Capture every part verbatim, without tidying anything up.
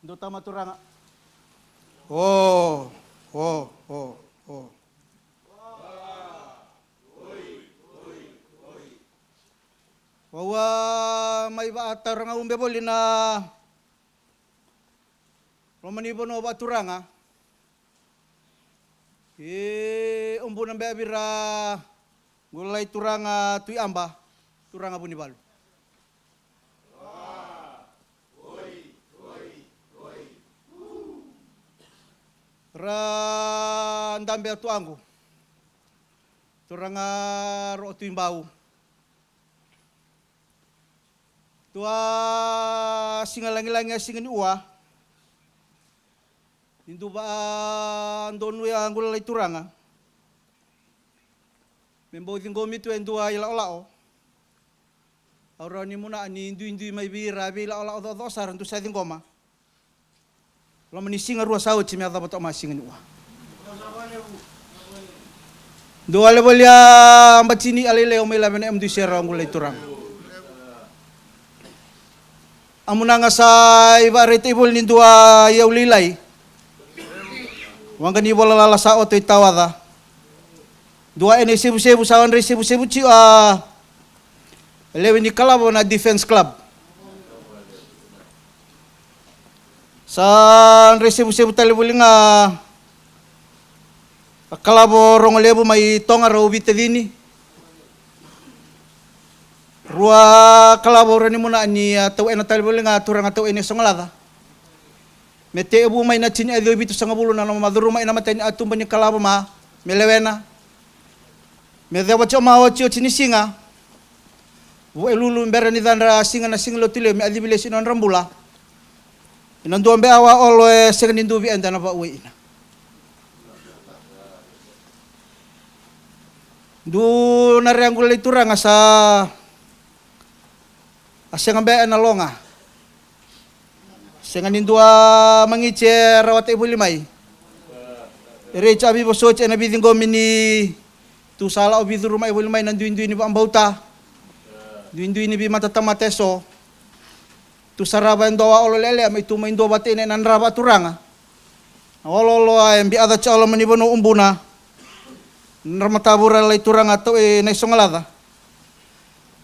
Dou tama turaga. O, o, o, o. Au a mai vakataura ga ube voli na loma ni vanua vakaturaga. E ubu na bea vei ira qulai turaga Tui Aba, turaga Vunivalu. Ra dabe a tuaqu, turaga Ro'o Tui Bau. Tua siga lagilagi a siga ni ua. Ni dua a donu ya qulai turaga. Me bau ciqomi tu e dua i laolao. Au rawa ni muna ni duidui mai vei ira vei laolao coco'o sara dou sa ciqoma. Loma ni siga rua sa oti me yacova to'o mai siga ni ua. Dou wale voli a batini a lailai au mai lave na emudui sera au qulai turaga. A munaga sa i vakaraitai voli ni dua i au lailai. Waqa ni vola lala sa oto i tawaca. Dua ena i sevusevu sa wadra i sevusevu tio a lewe ni kalavo na Defence Club. Sa dra i sevusevu tale voli ga a kalavo rogo levu mai Toga rau vitacini. Rua kalavo rani muna ni a tau ena tale voli ga turaga tau ena i sogolaca. Me te'evu mai na tini a ciwa vitusagavulu na noma curuma ina matai ni a tuba ni kalavo ma me lewena. Me ceva tio ma otioti ni siga. Vu'e lulu bera ni cadra siga na siga lotu levu me a civi lesu i nodra bula. Ina dua be awa olo e sega ni duvi eda na va'uai ina. Du na rea qulai turaga sa a sega be ena loga. Sega ni dua magiti e rawata i voli mai. E rei tio a vivosoti ena viciqomi ni tu sa la'o vicuru mai voli mai na duidui ni va'abauta. Duidui ni vimatatamata e so. Tu sarava e dua wa olo lelea mai tu mai dua vata ina ena dra va'aturaga. Na oloolo a e bi'aca tio a loma ni vanua ubuna. Dra matavura lai turaga tau e na i sogolaca.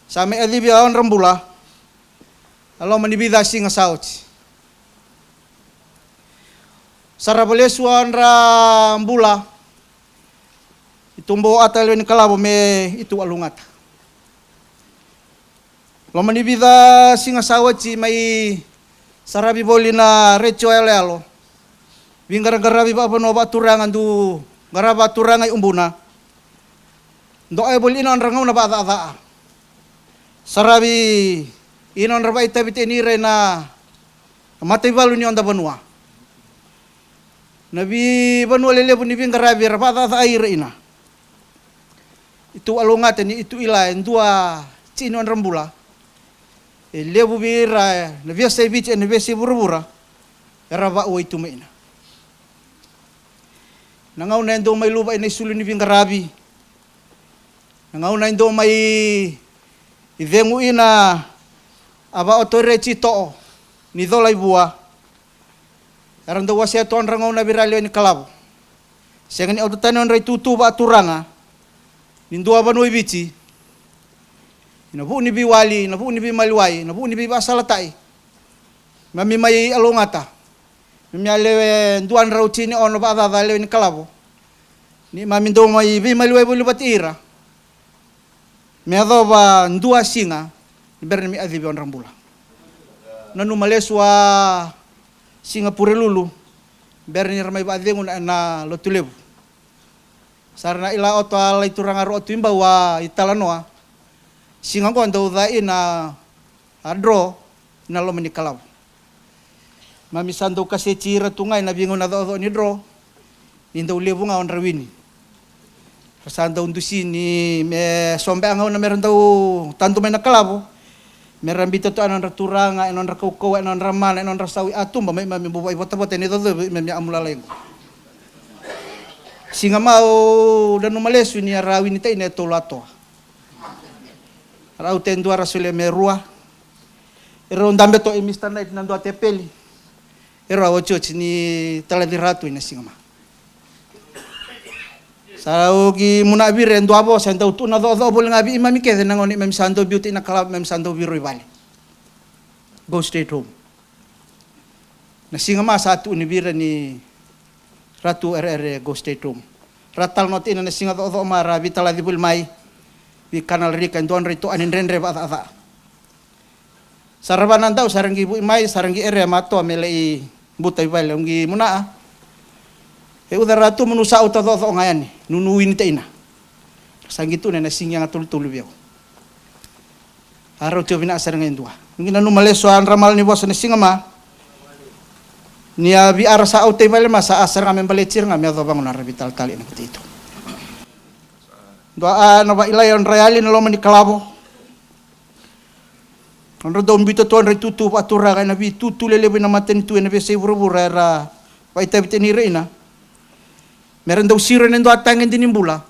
Sa me a civi a odra bula. A loma ni vica siga sa oti. Sarava lesu a odra bula. I tubo ata lewe ni kalavo me i tu a lugata. Loma ni vica siga sa oti mai saravi voli na retio yaloyalo. Viqaraqaravi va'avanua va'aturaga du qarava turaga i ubuna. Do'a e voli ina odra gauna va'aca'a. Saravi ina odra va'aitavi teni ira ina mataivalu ni oda vanua. Na vivanua lelevu ni viqaravi era va'aca'a ira ina. I tu a lugata ni i tu ila e dua tini odra bula. E levu vei ira na viasai Viti ena viasai vuravura. Era va'uai tu mai ina. Na gauna e dau mai luva ina i sulu ni viqaravi. Na gauna e dau mai i cegu ina a va'otori e tito'o ni cola i vua. Era dau wasea tu odra gauna vei ira lewe ni kalavo. Sega ni autatani odra i tutu va'aturaga ni dua vanua i Viti. Ina vu'u ni veiwali, ina vu'u ni veimaliwai, ina vu'u ni veiva'asalata'i. Mami mai a lugata. Mami a lewe dua drau tini ono va'acaca lewe ni kalavo. Ni mami dau mai veimaliwai voli vata ira. Me yacova dua siga ni bera ni mai acivi odra bula. Nanuma lesu a siga Purelulu bera ni ra mai va'acegu na, na lotu levu. Sa ra na ila oto a lai turaga Ro'o Tui Bau a i talanoa. Siga qo dau ca ina a dro ina loma ni kalavo. Mami sa dau kaseti ira tu ga ina vigauna co'oco'o ni dro. Ni dau levu ga odra wini. Ra sa dau dusi ni me so bea gauna me ra dau tadu mai na kalavo. Me ra bita tu ena nodra turaga, ena nodra kaukauwa, ena nodra mana, ena nodra sau i atuba mai mami buvai votavota ena i cocovu i mami a mulalai qo. Siga mau nanuma lesu ni a ra wini taina e tolu a toa. Rau te dua ra solia me rua. E rau dabe to'o i Mister Knight na dua tepeli. Era otioti ni talaci Ratu ena siga ma. Sa oqi muna vire dua vosa e dau tu na cococo voli ga vei imami kece na gauna imami sa dau biuti na kalavu, imami sa dau viro i vale. Go straight home. Na siga ma sa tu ni vire ni Ratu ere ere go straight home. Ra talanoa tina na siga cococo ma ra vitalaci voli mai. Vei kana larika e dua dra i toa ni dredre vacaca. Sa ra vanadau, sa ra qi vui mai, sa ra qi ere matoa me lai buta i vale, au qi munaa. E uca Ratu, munu sa auta cococo ga yani, nunu ini taina. Sa qi tu na sigi yaga tolutolu vei au. A rau tio vinaka sara ga e dua. Qi nanuma lesu a dra mala ni vosa na siga ma. Ni a vi ara sa auta i vale ma sa a sara ga me baleti ira ga me yacova gauna ra vitalatala ina kati tu. Dua a na vailai a dra yali na loma ni kalavo. Nodra dau biuta tu a dra itutu vakaturaga ena veitutu lelevu ena matanitu ena veiyasai vuravura era vaitavi tani ira ina. Mera dau siro ena dua tagede ni bula.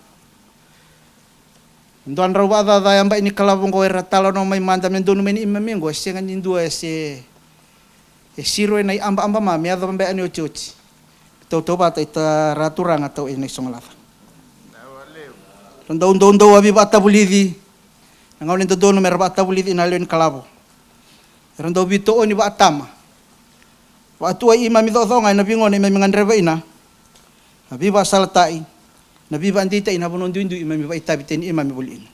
Dua drau vakacaca e bai ni kalavo oqo era talanoa mai mada me donu mai ni imami oqo e sega ni dua e se e siro ena iababa ma me yacova beka ni otioti. Tautauvata i tara turaga tau ena isogolaca. Ra dau dau dau a vivakatavulici. Na gauna e dodonu mera vakatavulici ina lewe ni kalavo. Era dau vitooni vakatama. Vakatuai imami cococo ga ena vigona imami gadreva ina. Na vivakasalatai. Na vivakadeitaki na vanua duidui imami vakaitavi teni imami voli ina.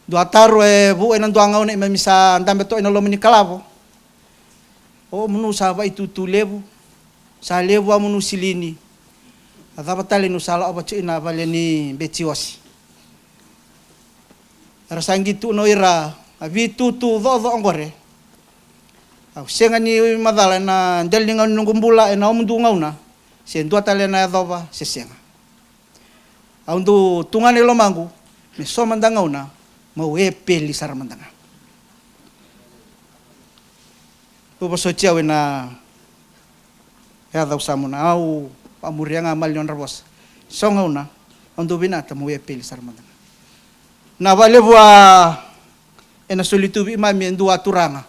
Dua taro e vu ena dua gauna imami sa dabe toka ena loma ni kalavo. O munu sa vaitutu levu. Sa levu a munu silini. A cava tale nu sa lako vatu ina vale ni beti osi. Era sa qi tu na o ira a vitutu cococo oqore. Au sega ni macala ena dela ni gauna ni noqu bula ena omudu gauna. Se dua tale na yacova se sega. Au dau tugana i lomaqu me so mada gauna mau epeli sara mada ga. Au vosoti au ena yaca au sa muna au vakamuria ga mali ni odra vosa. So gauna au dau vinata mau epeli sara mada ga. Na vakalevu a ena soli tu vei imami e dua turaga.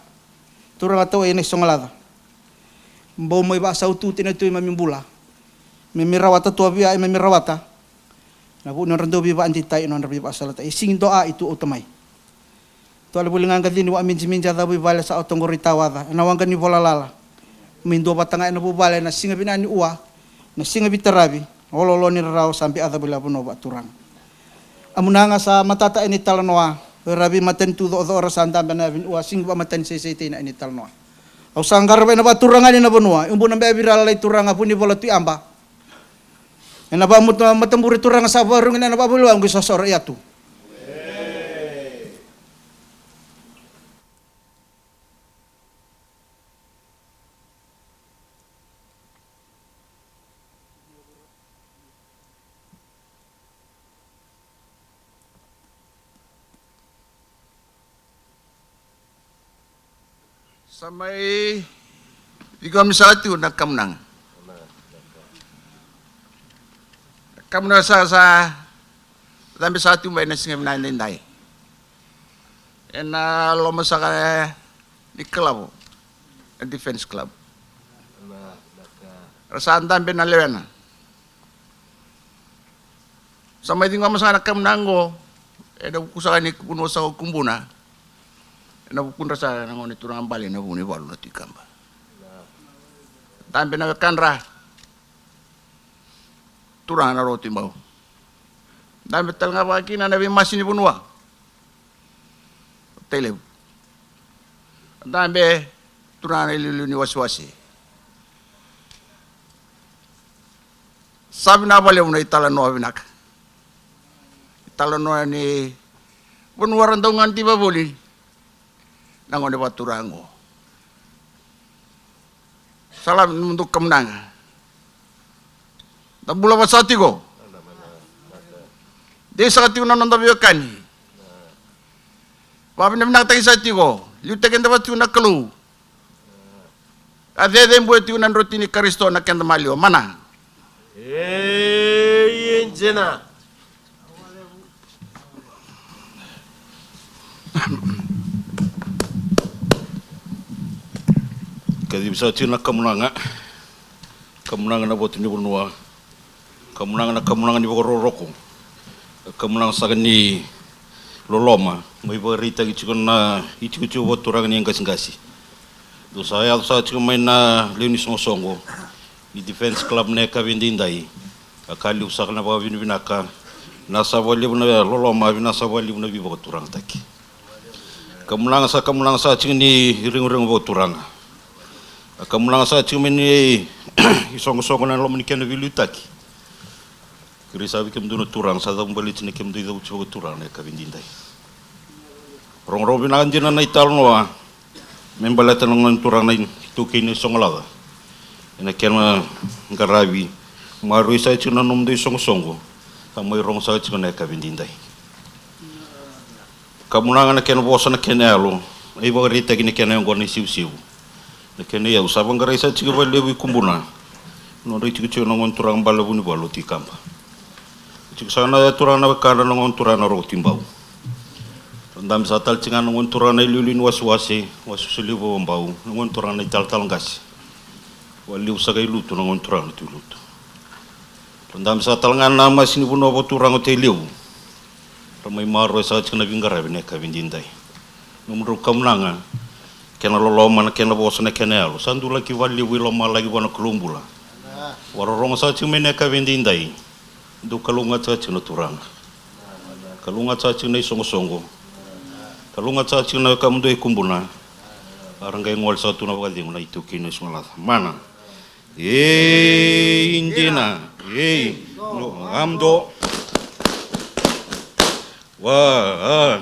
Turaga tau ena isogolaca. Bau mai vakasautu tena tu imami bula. Imami rawata tu a via imami rawata. Na vu ni nodra dau veivakadeitaki, nodra veivakasalatai. E sigi dua a i tu auta mai. Dua le vuli ga qacini vakamidimidi a cavu i vale sa auta oqori tawaca. Ena waqa ni vola lala. Mai dua vata ga ena vuvale na siga vinaka ni ua. Na siga vitaravi. Oloolo ni rarawa sa biaca voli a vanua vakaturaga. A munaga sa matata ena italanoa. O ira veimatanitu cococo ra sa dabe na yavi ni ua sigi vakamatani saisaitaki na ena italanoa. Au sa qarava ena vakaturaga ni na vanua. Iubu na bea vira lalai turaga vuni vola tu i aba. Ena vakamuta mataburi turaga sa vakarugina ena vakavoliwa qu i sosoro i atu. Sa mai ciqomi saka tiko na kamunaga. Na kamunaga saka sa cabe saka tiko mai na siga vinaka daidai. Ena loma saka ni kalavo, na Defence Club. Ra sa dabe na lewena. Sa mai ciqoma saka na kamunaga oqo ena vuku saka ni vanua saka o Kubuna. Ena vukudra saka na gone turaga bale ena vuku ni valu na Tui Kaba. Dabe na wekadra turaga na Roko Tui Bau. Dabe tale ga vaka kina na veimasi ni vanua. Tailevu. Dabe turaga na iliuliu ni wasewase. Sa vinaka vakalevu na italanoa vinaka. Italanoa ni vanua ra dau gadiva voli na gone vakaturaga oqo. Sa lave na mudu kamunaga. Da bula vasa tiko. Dei saka tiko na noda veiwekani. Vakavinavinakataki saka tiko. Liutaki keda vata tiko na Kalou. A cecebue tiko na drotini Karisito na keda maliwa mana. Ei, e dina. Kacivi saka tiko na kamunaga, kamunaga na votu ni vanua, kamunaga na kamunaga ni vakarokoroko, kamunaga saka ni loloma, mai vakaraitaki tiko na itikotiko vakaturaga ni qasikasi. Dou sa yaco saka tiko mai na lewe ni soqosoqo ni Defence Club na yakavi edaidai. A ka levu saka na vakavinavinaka, vinaka saka vakalevu na loloma, vinaka saka vakalevu na veivakaturagataki. Kamunaga sa kamunaga saka tiko ni regorego vakaturaga. A kamunaga saka tiko mai ni isoqosoqo na loma ni kena veiliutaki. Kerei saka vei kemudou na turaga sa cavubaleti na kemudou icavuti vakaturaga na yakavi edaidai. Rogorogo vinaka dina na italanoa me baleta na gone turaga na itaukei na iSogolaca ena kena qaravi. Maroroi saka tiko na nomudou isoqosoqo sa mai rogo saka tiko na yakavi edaidai. Kamunaga na kena vosa na kena yalo, a ivakaraitaki na kena yaqona na isevusevu. Na kena iyau sa vaqarai saka tiko vakalevu i Kubuna. Nodra itikotiko na gone turaga Bale Vunivalu o Tui Kaba. Tiko saka na turaga na wekadra na gone turaga na Roko Tui Bau. Ra dabe saka tale tiko ga na gone turaga na iliuliu ni wasewase, wasewase levu vakabau, na gone turaga na italatala qase. Vakalevu saka i Lutu na gone turaga na Tui Lutu. Ra dabe saka tale ga na masi ni vanua vakaturaga o Tailevu. Ra mai maroroya saka tiko na veiqaravi na yakavi edaidai. Nomudrau kamunaga, kena loloma, na kena vosa, na kena yalo sa dulaki vakalevu i lomalagi vua na Kalou bula. Vakarorogo saka tiko mai na yakavi edaidai. Dou kalougata saka tiko na turaga. Kalougata saka tiko na isoqosoqo. Kalougata saka tiko na wekamudou i Kubuna. A ra qai gole saka tu na vakacegu na itaukei na iSogolaca. Mana. Ei, dina. Ei, no, amdo. Wa, a.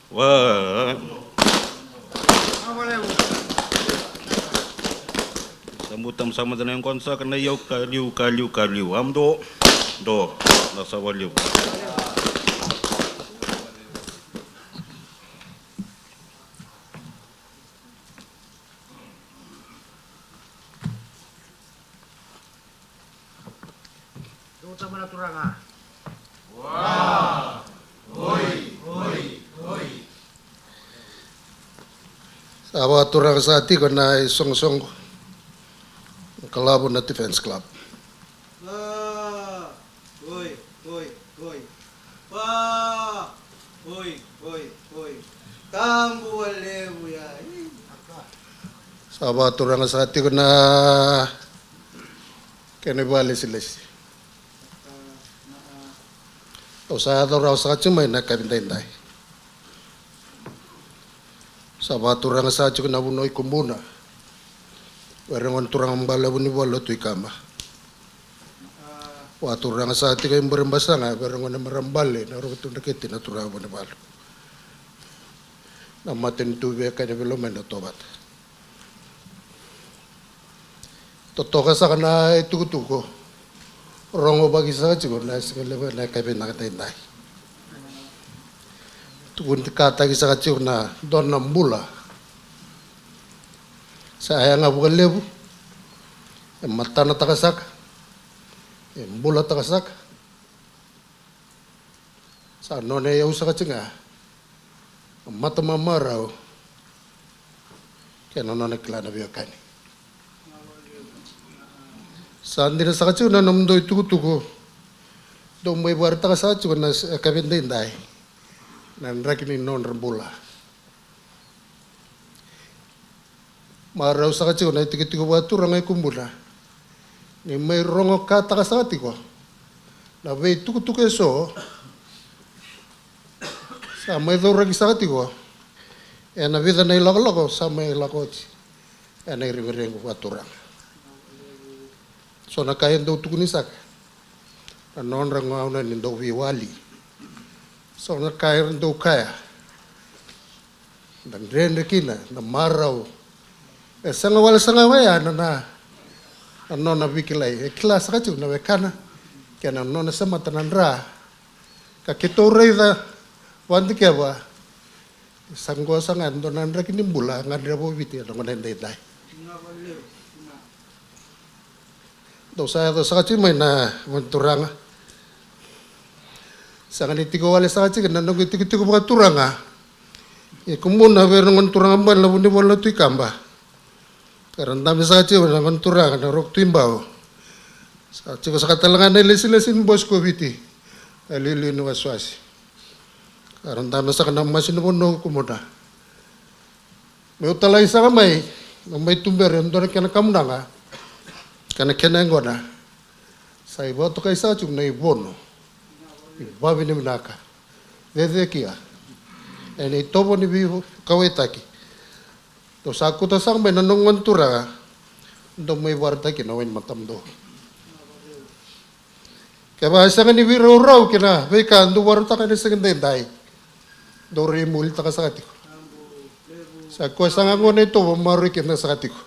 Wa. Sa buta, sa mada na yaqona saka na iyau ka liu, ka liu, ka liu. Amdo. Do. Na sa vakalevu. Dou tama na turaga. Wa. Oi, oi, oi. Sa vakaturaga saka tiko na isoqosoqo. Kalavu na Defence Club. Wa. Oi, oi, oi. Pa. Oi, oi, oi. Tabu vakalevu ya. Ih. Sa vakaturaga saka tiko na kena ivakalesilesi. Au sa yaco rawa saka tiko mai na yakavi edaidai. Sa vakaturaga saka tiko na vanua i Kubuna. Vei ira gone turaga Bale Vunivalu o Tui Kaba. Vakaturaga saka tiko i Burebasaga, vei ira gone marama Bale na Roko Tui Dreketi na turaga Vunivalu. Na matanitu vei kena veilomani na Tovata. Totoka saka na itukutuku. Rogovaki saka tiko na siga levu na yakavi edaidai. Tukunikataki saka tiko na dua na bula. Sa yaga vakalevu. E matanataka saka. E bulataka saka. Sa nona iyau saka tiko ga na matamamarau kei na nona kila na veiwekani. Sa dina saka tiko na nomudou itukutuku. Dou mai vakaraitaka saka tiko na yakavi edaidai na draki ni nodra bula. Marau saka tiko na itikotiko vakaturaga e Kubuna ni mai rogokataka saka tiko na veitukutuku eso sa mai cauraki saka tiko ena vica na ilakolako sa mai lako oti ena iregorego vakaturaga. So na ka e dau tukuni saka na nodra gauna ni dau veiwali. So na ka era dau kaya da dredre kina, da marau. E sega wale saka ga oya na, na, na nona veikilai. E kila saka tiko na wekana kei na nona semata na dra. Ka keitou raica vakadikeva, sa qo saka ga e dua na draki ni bula e gadreva o Viti ena gauna edaidai. Dou sa yaco saka tiko mai na gone turaga. Sega ni tiko wale saka tiko na noqu itikotiko vakaturaga. E kumuna vei ira na gone turaga bale na Vunivola na Tui Kaba. Era dabe saka tiko na gone turaga na Roko Tui Bau. Sa tiko saka tale ga na ilesilesi ni Bose ko Viti. Na iliuliu ni wasewase. Era dabe saka na masi ni vanua kumuna. Meu talai saka mai, meu mai tuberi e dua na kena kamunaga. Kena kena yaqona. Sa ivakatokai saka tiko na ivono. Ivavinavinaka. Cecekia. Ena itovo ni veikauwaitaki. Dou sa kauta saka mai na noqu gone turaga. Dou mai vakaraitaki na wai ni matamudou. Kevaka e sega ni veiraurau kei na veika dou vakarautaka ena siga daidai. Dou rai mulitaka saka tiko. Sa koya saka ga na itovo maroroi keda saka tiko.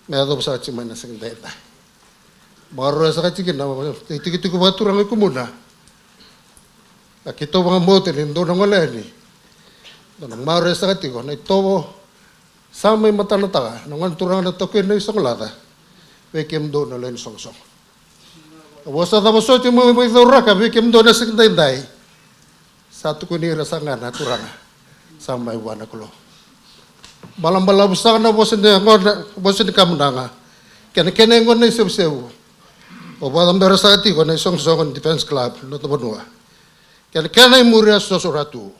Me yacova saka tiko mai na siga daidai. Maroroya saka tiko na itikotiko vakaturaga e kumuna. A keitou vakabauta ni dou na gole yani. Dou na maroroya saka tiko na itovo. Sa mai matanataka na gone turaga na Taukei na iSogolaca. Vei kemudou na lewe ni soqosoqo. A vosa cava soti mo mai cauraka vei kemudou na siga daidai. Sa tukuni ira saka ga na turaga. Sa mai vua na Kalou. Balabalavu saka na vosa ni gone, vosa ni kamunaga. Kena kena yaqona na isevusevu. O vakacabera saka tiko na isoqosoqo ni Defence Club na noda vanua. Kena kena imuri a soso ra tu.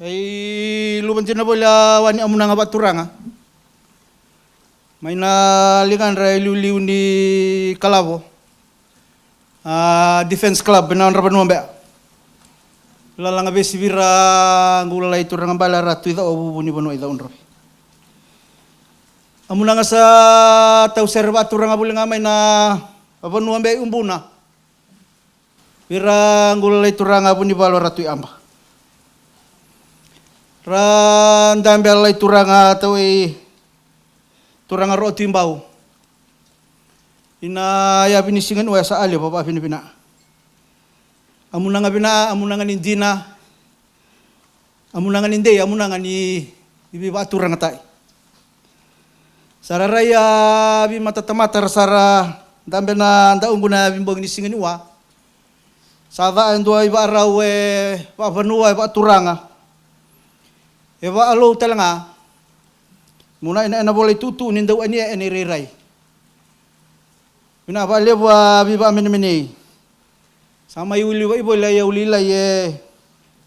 E i luva dina voli a wa ni amunaga vakaturaga. Mai na ligadra e liuliu ni kalavo. A Defence Club ena nodra vanua bea. Lalaga vesi vei ira qu lalai turaga bale a ra tu i cau a vuvu ni vanua i Cau Drovi. Amunaga sa tau sere vakaturaga voli ga mai na vanua bea i Ubuna. Vei ira qu lalai turaga a Vunivalu a ra tu i Aba. Ra dabe a lalai turaga tau i turaga Roko Tui Bau. Ina yavi ni siga ni ua sa a levu a vakavinavina. Amunaga vina, amunaga ni dina. Amunaga ni dei, amunaga ni veivakaturagataki. Sa ra rai a veimatatamata ra sa ra dabe na dauqu na yavi bogi ni siga ni ua. Sa ca e dua ivakarau e vakavanua e vakaturaga. E vakalou tale ga. Muna ina ena vola i tutu ni dau ania ena irairai. Vina vakalevu a veivakamenemenei. Sa mai uli vaivoli a ia ulilai e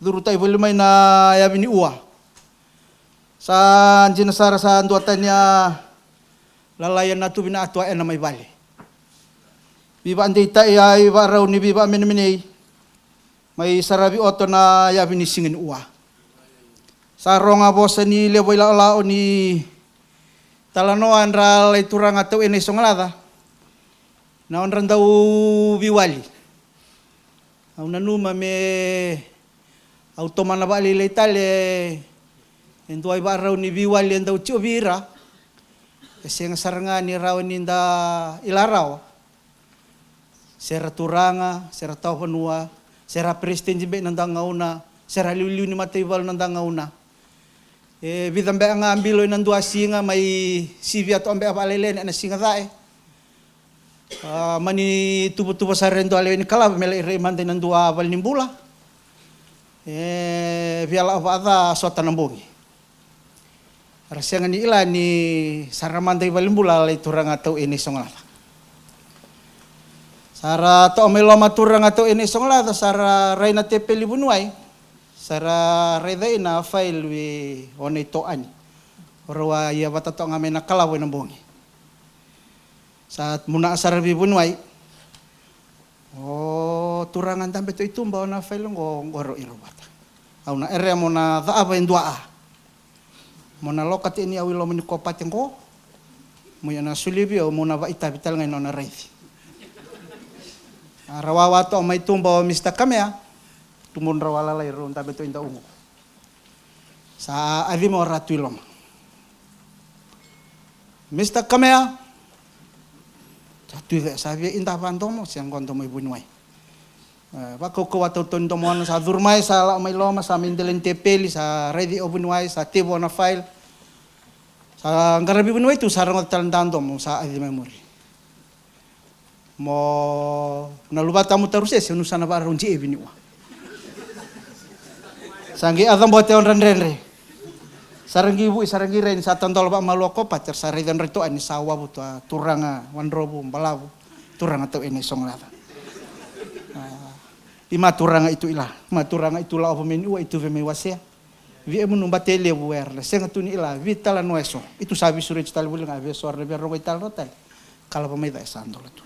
curutai voli mai na yavi ni ua. Sa dina sara sa dua tani a lalai ena tu vina a tua ena mai vale. Veivakadeitai a ivakarau ni veivakamenemenei. Mai saravi oto na yavi ni siga ni ua. Sa roga vosa ni levo ilaolao ni talanoa dra lai turaga tau ena isogalaca. Na odra dau viwali. Au nanuma me au tomana vakalailai tale e dua ivakarau ni viwali e dau tio vei ira. E sega sara ga ni rawa ni da ila rawa. Se ra turaga, se ra tawa vanua, se ra peresitedi beka na da gauna, se ra liuliu ni mataivalu na da gauna. E vica beka ga bilo ina dua siga mai sivia toka beka vakalailai ena siga cae. A, mani tuvatuva sara e dua lewe ni kalava me lai rai mada ina dua valenibula. E via lako vakaca sota na bogi. Ra sega ni kila ni sa ra mada i valenibula a lai turaga tau ena isogalaca. Sa ra toka mai loma turaga tau ena isogalaca, sa ra rai na tepeli vuniwai. Sa ra raica ina fail vei o nei toani. O rau a ia vata toka ga mai na kalavo ena bogi. Sa muna sara vei vuniwai. O turaga dabe tu i tuba o na fail oqo, oqo rau i rau vata. Au na erea mo na cava e dua a. Mo na loka teni au i loma ni kopate oqo. Mo ia na soli vei au mo na vaitavi tale ga i nona raici. A ra wawa toka mai tuba o Mr Kamea. Tumudrau a lalai rau dabe tu i dauqu. Sa aci mai o Ratu i loma. Mista Kamea. Sa tu i vei, sa via ida vadomo se qo domo i vuniwai. E, vakaukauwa tautau ni domo na sa curu mai, sa lako mai loma, sa mai dela ni tepeli, sa raici o vuniwai, sa tevu na file. Sa qaravi vuniwai tu, sa rogoca tale na domo, sa aci mai muri. Mo na luvata mo taru sese, o nu sa na vakarau ji'evi ni ua. Sa qi aca bote o dra dredre. Sa ra qi vu'i, sa ra qi rai ni sa tadola vakamalua ko Pater, sa raica dra i to'ani sa wavu tu a turaga wadrovu, balavu, turaga tau ena i sogolaca. A, i ma turaga i tu i la, ma turaga i tu la ova mai ni ua, i tu ve mai wasea. Via munu bate levu era na sega tu ni ila vitalanoa eso. I tu sa visureti tale vuli ga via so era na via rogo i talanoa tale. Kalava mai ca e sa dola tu.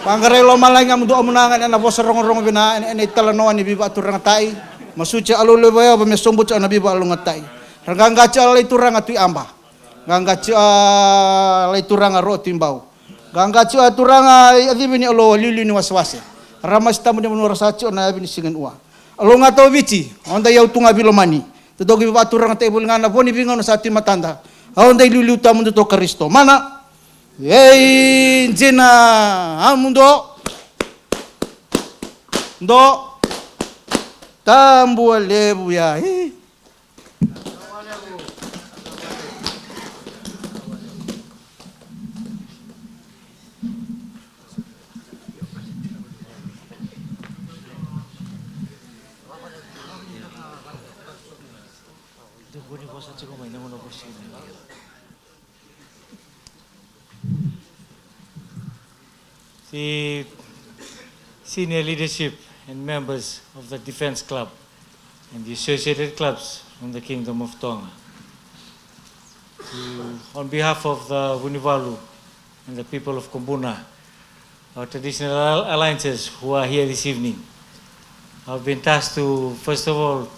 Vaqarai lomalagi a mudu a munaga ena vosa rogorogo vina ena, ena i talanoa ni viva'aturaga ta'i. Masuti a lou levu e ova me sobuti a na viva'aluga ta'i. Ra qaqati a lai turaga tu i aba. Qaqati a lai turaga ro'o tu i bau. Qaqati a turaga i a civi ni a lou a liuliu ni wasewase. Ra masi tabu ni vanua ra sa ti o na yavi ni siga ni ua. A lou ga tau Viti, oda i au tu ga vilomani. Totoki viva'aturaga ta'i vuli ga na vo ni vigauna sa tu i matada. A oda i liuliu tamudu to Karisito. Mana. Ei, jina, a mudo. Do. Tabu a levu ya, e. The senior leadership and members of the Defence Club and the associated clubs from the Kingdom of Tonga. To, on behalf of the Vunivalu and the people of Kubuna, our traditional al-, alliances who are here this evening, I've been tasked to, first of all,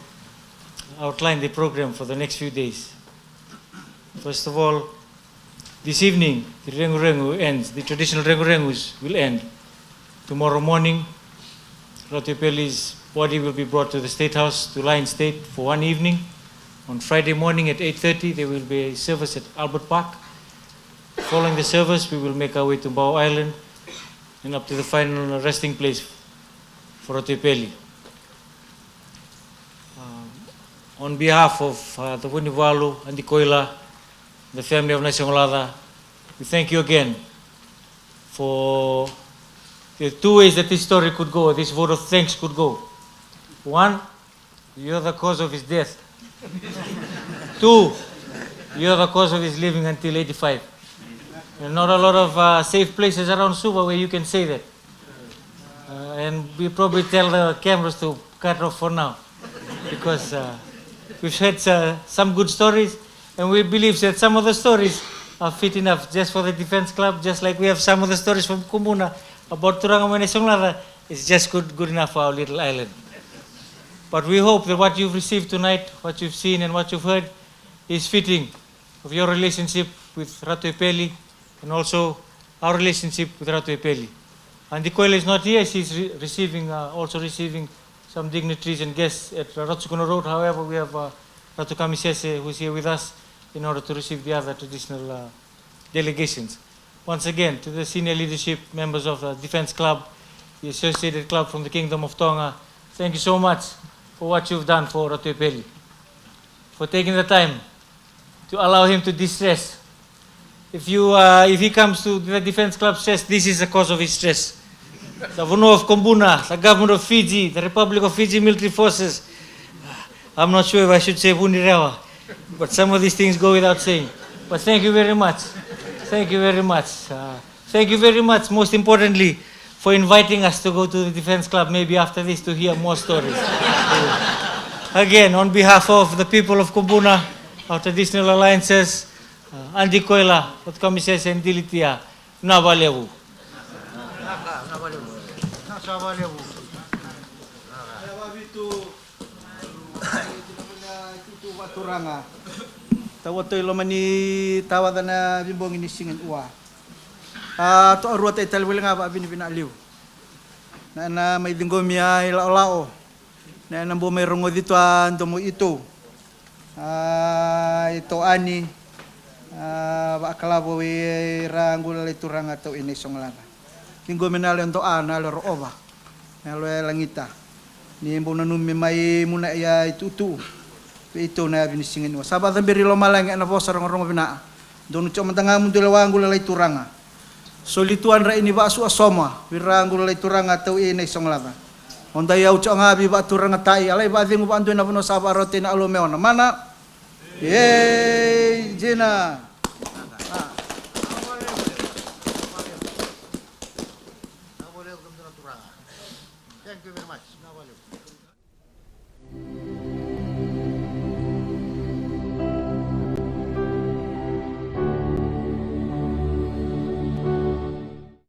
outline the program for the next few days. First of all, this evening, the Rengu Rengu ends, the traditional Rengu Rengus will end. Tomorrow morning, Ratu Epeli's body will be brought to the State House to lie in state for one evening. On Friday morning at eight thirty, there will be a service at Albert Park. Following the service, we will make our way to Bau Island and up to the final resting place for Ratu Epeli. Um, on behalf of, uh, the Vunivalu and the Koila, the family of Naisogolaca, we thank you again for the two ways that this story could go, this vote of thanks could go. One, you're the cause of his death. Two, you're the cause of his living until eighty-five. There are not a lot of, uh, safe places around Suva where you can say that. Uh, and we probably tell the cameras to cut off for now because, uh, we've had, uh, some good stories, and we believe that some of the stories are fit enough just for the Defence Club, just like we have some of the stories from Kubuna about Turaga mai Naisogolaca. It's just good, good enough for our little island. But we hope that what you've received tonight, what you've seen and what you've heard, is fitting of your relationship with Ratu Epeli and also our relationship with Ratu Epeli. And the Koila is not here, she's re-, receiving, uh, also receiving some dignitaries and guests at Ratu Sukuna Road. However, we have, uh, Ratu Kamisese, who's here with us in order to receive the other traditional, uh, delegations. Once again, to the senior leadership, members of the Defence Club, the associated club from the Kingdom of Tonga, thank you so much for what you've done for Ratu Epeli, for taking the time to allow him to distress. If you, uh, if he comes to the Defence Club, says this is the cause of his stress. The Vanua of Kubuna, the government of Fiji, the Republic of Fiji military forces. I'm not sure if I should say Vunirewa, but some of these things go without saying. But thank you very much. Thank you very much. Uh, thank you very much, most importantly, for inviting us to go to the Defence Club, maybe after this, to hear more stories. Again, on behalf of the people of Kubuna, our traditional alliances, uh, Adi Koila, Ratu Kamisese and Dilitia, na valevu. Sa valevu. Itutu vakaturaga. Tawato i loma ni tawaca na vibogi ni siga ni ua. A toa rua tai tale voli ga vakavinavinaka liu. Na, na mai ciqomi a i laolao. Ena bau mai rogoci tu a domo i tou. A, i tou ani. A, vakalavo i ra qu lalai turaga tau i nei sogolaca. Ki qo me na yalo e do a na yalo e roova. Na yalo e lagita. Ni bau nanumi mai muna ia i tuutuu. Vei tou na yavi ni siga niua. Sa vakacaberi lomalagi ena vosa rogorogo vina. Donu tio mada ga mudu lewa qu lalai turaga. Soli tu a dra ini vasu a soma vei ra qu lalai turaga tau i nei sogolaca. O dai au tio ga vei vaturaga tai a lai vacegu vadui na vanua sa varota i na alo me ona mana. Ei jina. Thank you very much.